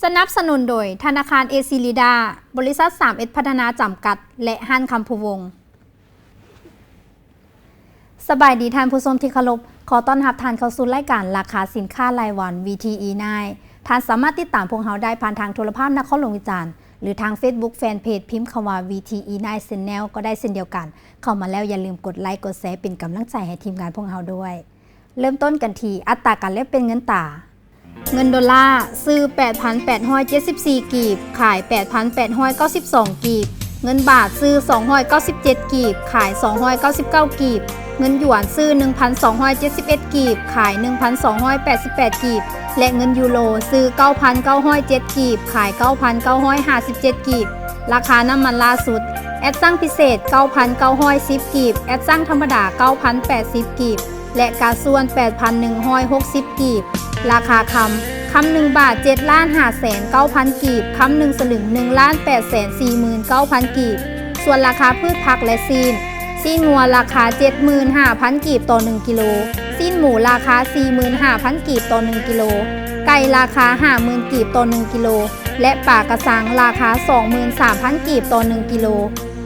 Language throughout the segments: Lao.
ສະໜັບສະໜູນໂດຍ ທະນາຄານເອຊີລີດາ, ບໍລິສັດສາມເອັດພັດທະນາຈຳກັດ ແລະ ຮ້ານຄຳພູວົງ. ສະບາຍດີທ່ານຜູ້ຊົມທີ່ເຄົາລົບ, ຂໍຕ້ອນຮັບທ່ານເຂົ້າສູ່ລາຍການລາຄາສິນຄ້າລາຍວັນ ວີທີອີ Night. ທ່ານສາມາດຕິດຕາມພວກເຮົາໄດ້ຜ່ານທາງໂທລະພາບນະຄອນຫຼວງວຽງຈັນ ຫຼື ທາງເຟສບຸກແຟນເພຈ ພິມຄຳວ່າ ວີທີອີ Night Channel ກໍໄດ້ເຊັ່ນດຽວກັນ. ເຂົ້າມາແລ້ວຢ່າລືມກົດໄລກ໌ ກົດແຊ ເປັນກຳລັງໃຈໃຫ້ທີມງານພວກເຮົາດ້ວຍ. ເລີ່ມຕົ້ນກັນທີ່ອັດຕາການແລກປ່ຽນເງິນຕາ. ເງິນໂດລາ ຊື້ແປດພັນແປດຮ້ອຍເຈັດສິບສີ່ກີບ, ຂາຍແປດພັນແປດຮ້ອຍເກົ້າສິບສອງກີບ. ເງິນບາດ ຊື້ສອງຮ້ອຍເກົ້າສິບເຈັດກີບ, ຂາຍສອງຮ້ອຍເກົ້າສິບເກົ້າກີບ. ເງິນຢວນ ຊື້ໜຶ່ງພັນສອງຮ້ອຍເຈັດສິບເອັດກີບ, ຂາຍໜຶ່ງພັນສອງຮ້ອຍແປດສິບແປດກີບ ແລະ ເງິນຢູໂຣ ຊື້ເກົ້າພັນເກົ້າຮ້ອຍເຈັດກີບ, ຂາຍເກົ້າພັນເກົ້າຮ້ອຍຫ້າສິບເຈັດກີບ. ລາຄານ້ຳມັນລ່າສຸດ, ແອັດຊັງພິເສດ ເກົ້າພັນເກົ້າຮ້ອຍສິບກີບ, ແອັດຊັງທຳມະດາ ເກົ້າພັນແປດສິບກີບ ແລະ ກາຊວນ ແປດພັນໜຶ່ງຮ້ອຍຫົກສິບກີບ. ລາຄາຄຳ, ຄຳໜຶ່ງບາດ ເຈັດລ້ານຫ້າແສນເກົ້າພັນກີບ, ຄຳໜຶ່ງສະລຶງ ໜຶ່ງລ້ານແປດແສນສີ່ໝື່ນເກົ້າພັນກີບ. ສ່ວນລາຄາພືດຜັກ ແລະ ຊີ້ນ, ຊີ້ນງົວລາຄາ ເຈັດໝື່ນຫ້າພັນກີບຕໍ່ໜຶ່ງກິໂລ, ຊີ້ນໝູລາຄາ ສີ່ໝື່ນຫ້າພັນກີບຕໍ່ໜຶ່ງກິໂລ, ໄກ່ລາຄາ ຫ້າໝື່ນກີບຕໍ່ໜຶ່ງກິໂລ ແລະ ປາກະຊັງລາຄາ ສອງໝື່ນສາມພັນກີບຕໍ່ໜຶ່ງກິໂລ.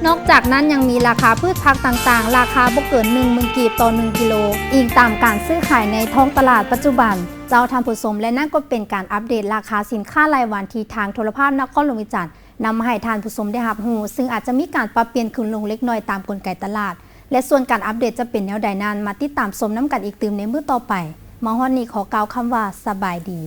ນອກຈາກນັ້ນຍັງມີລາຄາພືດຜັກຕ່າງໆ ລາຄາບໍ່ເກີນໜຶ່ງໝື່ນກີບຕໍ່ໜຶ່ງກິໂລ, ອີງຕາມການຊື້ຂາຍໃນທ້ອງຕະຫຼາດປັດຈຸບັນ. ເຈົ້າທ່ານຜູ້ຊົມ, ແລະ ນັ້ນກໍເປັນການອັບເດດລາຄາສິນຄ້າລາຍວັນທີ່ທາງໂທລະພາບນະຄອນຫຼວງວຽງຈັນນຳມາໃຫ້ທ່ານຜູ້ຊົມໄດ້ຮັບຮູ້, ຊຶ່ງອາດຈະມີການປັບປ່ຽນຂຶ້ນລົງເລັກນ້ອຍຕາມກົນໄກຕະຫຼາດ ແລະ ສ່ວນການອັບເດດຈະເປັນແນວໃດນັ້ນ, ມາຕິດຕາມຊົມນຳກັນອີກຕື່ມໃນມື້ຕໍ່ໄປ. ມາຮອດນີ້ຂໍກ່າວຄຳວ່າ ສະບາຍດີ.